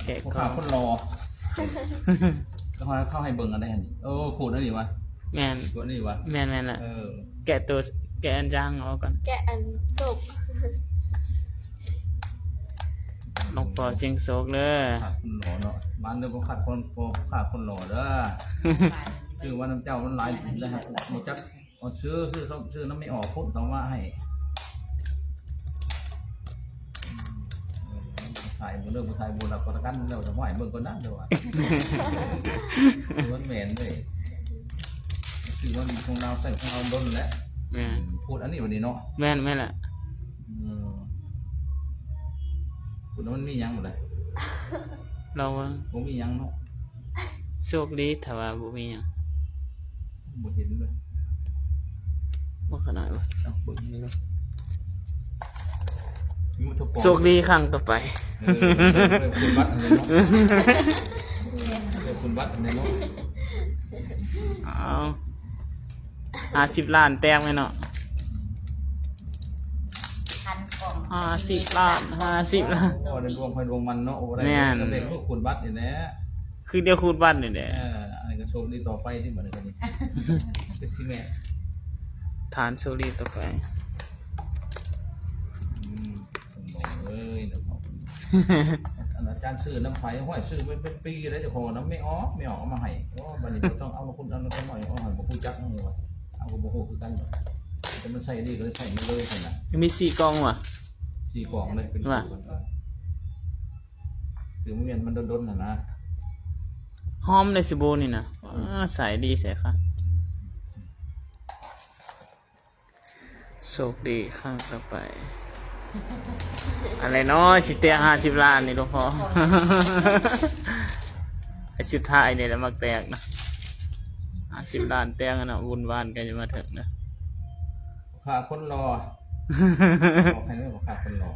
ແກະກ່ອນ ຜູ້ຂ້າຄົນຫຼໍ່ ເຂົາ ເຂົາໃຫ້ເບິ່ງອັນໃດຫັ້ນ? ເອີ ຂູດອັນນີ້ວະ? ແມ່ນ ຂູດອັນນີ້ວະ? ແມ່ນໆ ລະ ເອີ ແກະໂຕ ແກະອັນຢ່າງອອກກ່ອນ ແກະອັນໂຊກ ຫຼວງພໍ່ສຽງໂຊກເດີ ຂ້າຄົນຫຼໍ່ເນາະ ບ້ານເດີ ບໍ່ຂາດຄົນ ບໍ່ຂາດຄົນຫຼໍ່ເດີ ຊື້ມານຳເຈົ້າມັນຫຼາຍ ໄດ້ຮັບ ບໍ່ຈັກ ເອົາ ຊື້ ຊື້ ຊື້ນຳແມ່ອອກພຸ້ນ ເຂົາມາໃຫ້ ຂາຍບໍ່ເລີກ ຂາຍບໍ່ຫຼັບປະກັນແລ້ວ ຈະໃຫ້ເບິ່ງກ່ອນນະ ເດີວ່າ ມັນແມ່ນເດ້ ຊື້ມາຂອງລາວ ໃຊ້ຂອງລາວດົນແລ້ວ ແມ່ນ ຂູດອັນນີ້ບັດນີ້ເນາະ ແມ່ນ ແມ່ນລະ ອືມ ຂູດມັນມີຫຍັງບໍ່ລະ? ລອງເບິ່ງ ບໍ່ມີຫຍັງເນາະ ໂຊກດີຖ້າວ່າບໍ່ມີຫຍັງ ບໍ່ເຫັນເລີຍ ບໍ່ຂະໜາດວ່າ ເອົາເບິ່ງນີ້ເນາະ ມີວັດຖຸປອມ ໂຊກດີຄັ້ງຕໍ່ໄປ ເອີ ເອີ ເອີ ຂູດບັດຫັ້ນເນາະ ເອີ ຂູດບັດຫັ້ນເນາະ ເອົາ ຫ້າສິບລ້ານແຕກແມ່ນເນາະ ພັນກ່ອງ ຫ້າສິບລ້ານ ຫ້າສິບລ້ານ ໂອ້ ໄດ້ດວງໃຜດວງມັນເນາະ ໂອ້ ໄດ້ ແມ່ນ ເລກຄືຂູດບັດນີ້ແຫຼະ ຄືດຽວຂູດບັດນີ້ແຫຼະ ເອີ ອັນນີ້ກໍໂຊກດີຕໍ່ໄປຕິ ບັດນີ້ກໍດີ ຄືຊິແມ່ນ ທານໂຊກດີຕໍ່ໄປ ອືມ ເອີຍ ອັນອາຈານຊື້ນຳໃຜ ຫ້ອຍ ຊື້ເປັນ ເປັນປີແລ້ວ ເຈົ້າຂອງນຳແມ່ອອກ ແມ່ອອກເອົາມາໃຫ້ ໂອ້ ບັດນີ້ບໍ່ຕ້ອງເອົາມາຄຸນ ເອົາມາຂະໜ້ອຍ ເອົາໃຫ້ບໍ່ຮູ້ຈັກ ເຮົາກໍບໍ່ຮູ້ຄືກັນ ແຕ່ມັນໃຊ້ດີກໍໃຊ້ມາເລີຍຊັ້ນນະ ມີສີ່ກ່ອງຫວາ? ສີ່ກ່ອງເລີຍ ເປັນ ວ່າ ຊື້ມາແມ່ນມັນດົນໆຫັ້ນນະ ຫອມເດ ສະບູນີ້ນະ ອາ ໃຊ້ດີແທ້ຄ່ະ ໂຊກດີຄັ້ງຕໍ່ໄປ ອັນໃດເນາະ ຊິແຕກຫ້າສິບລ້ານນີ້ ຫຼວງພໍ່ ໄອ້ສຸດທ້າຍນີ້ແຫຼະມັກແຕກນະ ຫ້າສິບລ້ານແຕກນະ ບຸນບ້ານໃກ້ຈະມາເຖິງນະ ຂ້າຄົນຫຼໍ່ ບອກໃຫ້ເດີ ຂ້າຄົນຫຼໍ່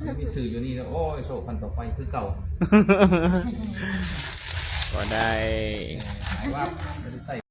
ມັນມີຊື່ຢູ່ນີ້ເດີ ໂອ້ຍ ໂຊກຄັ້ງຕໍ່ໄປຄືເກົ່າ ບໍ່ໄດ້ ເອີ ໃຫ້ວ່າບໍ່ໄດ້ໃຊ້